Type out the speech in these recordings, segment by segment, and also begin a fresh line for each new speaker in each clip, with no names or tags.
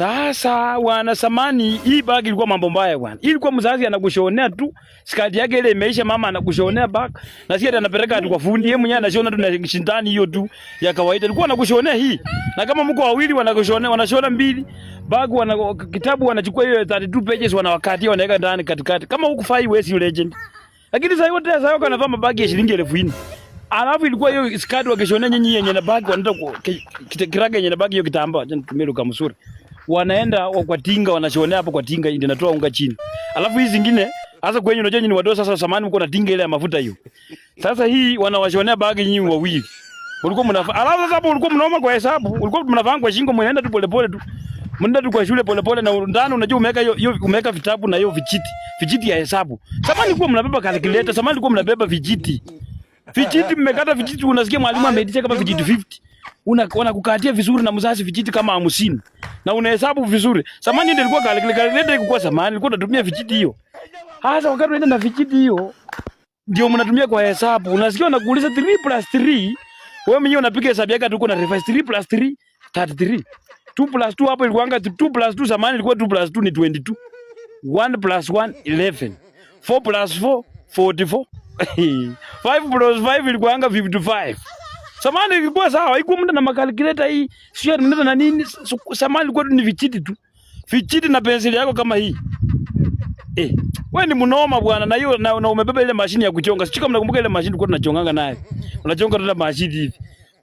Sasa wana samani hii bag ilikuwa mambo mbaya bwana. Ilikuwa mzazi anakushonea tu, skati yake ile imeisha, mama anakushonea bag. Na si ati anapeleka hadi kwa fundi, yeye mwenyewe anashona tu na shindani hiyo tu ya kawaida. Ilikuwa anakushonea hii. Na kama mko wawili wanakushonea, wanashona mbili. Bag wana kitabu wanachukua hiyo 32 pages, wanawakatia, wanaweka ndani katikati. Kama hukufai wewe si legend. Lakini sasa yote sasa yako anavaa mabagi ya shilingi 4,000. Alafu ilikuwa hiyo skati wakishonea nyinyi yenye na bagi wanaenda kiraga yenye na bagi hiyo kitambaa, acha nitumie lugha mzuri. Wanaenda kwa tinga, wanashonea hapo kwa tinga ndio inatoa unga chini. Alafu hizi zingine hasa kwenye unajua nyinyi ni wadogo sasa, samani mko na tinga ile ya mafuta hiyo. Sasa hii wanawashonea bagi nyinyi wawili. Ulikuwa mnafa alafu sasa hapo ulikuwa mnaoma kwa hesabu, ulikuwa mnavaa kwa shingo, mnaenda tu polepole tu. Mnaenda tu kwa shule polepole na ndani unajua umeweka hiyo hiyo umeweka vitabu na hiyo vijiti, vijiti ya hesabu. Zamani kulikuwa mnabeba calculator, zamani kulikuwa mnabeba vijiti. Vijiti mmekata vijiti, unasikia mwalimu ameitisha kama vijiti 50. Una wanakukatia vizuri na mzazi vijiti kama 50. Na unahesabu vizuri. Zamani ndio ilikuwa calculator, calculator ilikuwa zamani, ilikuwa unatumia vijiti hiyo. Sasa wakati unaenda na vijiti hiyo ndio mnatumia kwa hesabu. Unasikia wanakuuliza 3 plus 3, wewe mwenyewe unapiga hesabu yako tu, kuna revise 3 plus 3 33. 2 plus 2 hapo ilikuwa 2 plus 2, zamani ilikuwa 2 plus 2 ni 22. 1 plus 1 11. 4 plus 4 44. 5 plus 5 ilikuwa 55. Zamani ilikuwa sawa, haikuwa mtu na macalculator hii, sio mtu na nini. Zamani ilikuwa tu ni vijiti tu. Vijiti na penseli yako kama hii. Eh, wewe ni mnoma bwana na hiyo na umebeba ile mashini ya kuchonga. Sijui kama mnakumbuka ile mashini tulikuwa tunachonganga nayo. Unachonga tu na mashini hivi.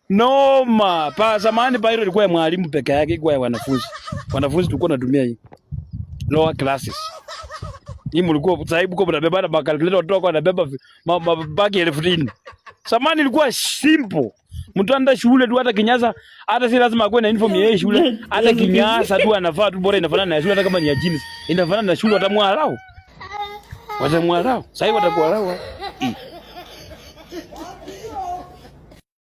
Noma. Pa zamani biro ilikuwa ya mwalimu peke yake, ilikuwa ya wanafunzi. Wanafunzi tulikuwa tunatumia hii. Lower classes. Hii mlikuwa sasa hivi mko mnabeba na macalculator, watoto wako wanabeba mabagi 4,000. Zamani ilikuwa simple. Mtu anaenda shule tu hata kinyasa, hata si lazima akuwe na uniform ya shule, hata kinyasa tu anavaa tu, bora inafanana na shule, hata kama ni ya jeans. Inafanana na shule, watamwalao. Watamwalao. Sasa hivi watakualao.